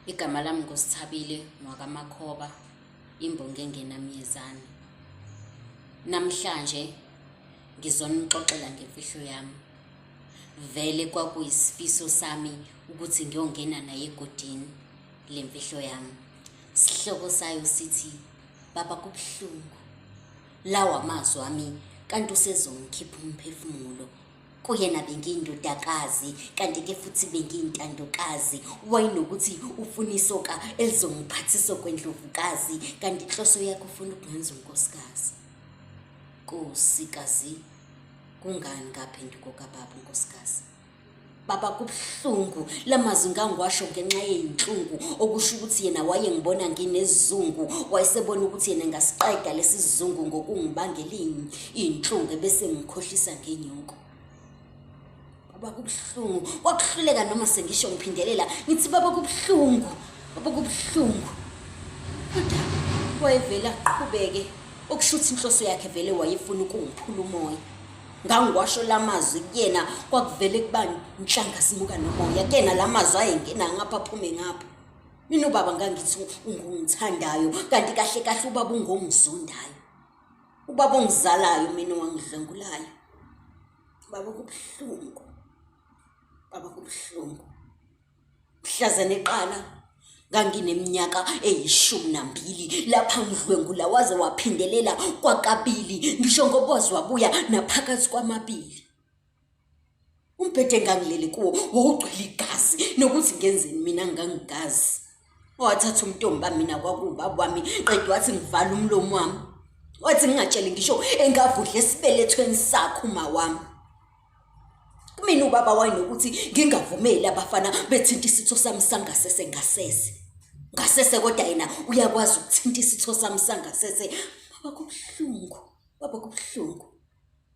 Igama lami nguSithabile ngwakaMakhoba, imbongi engenamyezane. Namhlanje ngizonixoxela ngemfihlo yami. Vele kwakuyisifiso sami ukuthi ngiyongena naye egodini le mfihlo yami. Sihloko sayo sithi baba kubuhlungu. Lawa amazwi ami kanti usezongikhipha umphefumulo. Kuyena bengiyindodakazi kanti-ke futhi bengiyintandokazi. Wayenokuthi ufuna isoka elizongiphathisa okwendlovukazi kanti inhloso yakhe ufuna ukungenza unkosikazi. Nkosikazi, kungani ngaphenduka okababa unkosikazi? Baba kubuhlungu lamazwi ngangiwasho ngenxa yey'nhlungu okusho ukuthi yena wayengibona nginesizungu wayesebona ukuthi yena ngasiqeda lesi sizungu ngokungibangela iy'nhlungu ebese ngikhohlisa ngenyuko. Baba kubuhlungu kwakuhluleka noma sengisho ngiphindelela ngithi baba kubuhlungu baba kubuhlungu kodwa wayevele aqhubeke okusho ukuthi inhloso yakhe vele wayefuna ukungiphula umoya. Ngangiwasho la mazwi kuyena kwakuvele kuba nhlanga simuka nomoya kuyena la mazwi ayengena ngapha aphume ngapha. Mina ubaba ngangithi ungongithandayo kanti kahle kahle ubaba ungongizondayo. Ubaba ongizalayo mina owangidlwengulayo. Baba kubuhlungu. Baba kubuhlungu. Mhlazane eqala ngangineminyaka eyishumi nambili lapha ngidlwengula waze waphindelela kwakabili ngisho ngoba waze wabuya naphakathi kwamabili. Umbhede engangilele kuwo wawugcwele igazi nokuthi ngenzeni mina ngangingazi. Wathatha umntombi bami mina kwakuwubaba wami qede wathi ngivala umlomo wami. Wathi ngingatsheli ngisho engavudla esibelethweni sakhe uma wami. Kumina ubaba wayenokuthi ngingavumeli abafana bethinta isitho sami sangasese ngasese. Ngasese kodwa yena uyakwazi ukuthinta isitho sami sangasese. Baba kubuhlungu, baba kubuhlungu.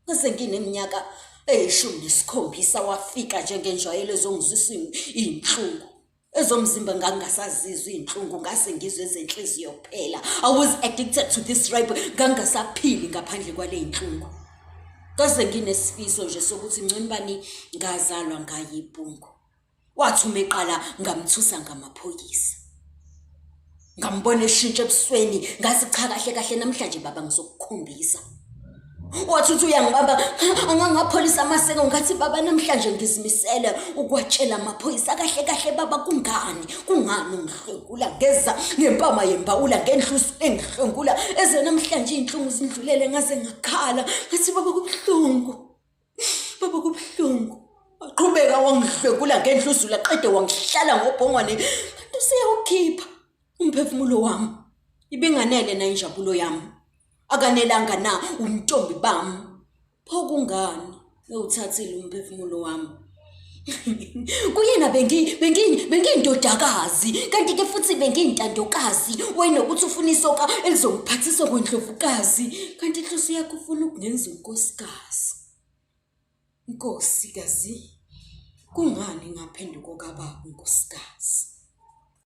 Ngase ngineminyaka eyishumi nesikhombisa wafika njengenjwayelo ezongizwisa iy'nhlungu. Ezomzimba ngangingasazizwa iy'nhlungu ngase ngizwe ezenhliziyo kuphela. I was addicted to this rape, ngangingasaphili ngaphandle kwale y'nhlungu. Ngase nginesifiso nje sokuthi ngcono bani ngazalwa ngayibhungu. Wathi uma eqala ngamthusa ngamaphoyisa. Ngambona eshintsha ebusweni ngathi cha kahle kahle namhlanje baba ngizokukhombisa. Wathi uthi uyangibamba angangapholisa amaseko ngathi baba namhlanje ngizimisele ukuwatshela amaphoyisa kahle kahle baba kungani kungani ungihlwengula ngeza ngempama yembawula ngenhlusu engihlwengula eze namhlanje iy'nhlungu zindlulele ngaze ngakhala ngathi baba kubuhlungu baba kubuhlungu waqhubeka wangihlwengula ngendluzula qede wangihlala ngobhongwane kanti useyawukhipha umphefumulo wami ibinganele na injabulo yami akanelanga na umntombi bami pho kungani ewuthathile umphefumulo wami kuyena bengiyindodakazi kanti-ke futhi bengiyintandokazi wayenokuthi ufuna isoka elizongiphathisa kwendlovukazi kanti inhloso yakho ufuna ukungenza unkosikazi nkosikazi kungani ngaphenduka okababa unkosikazi.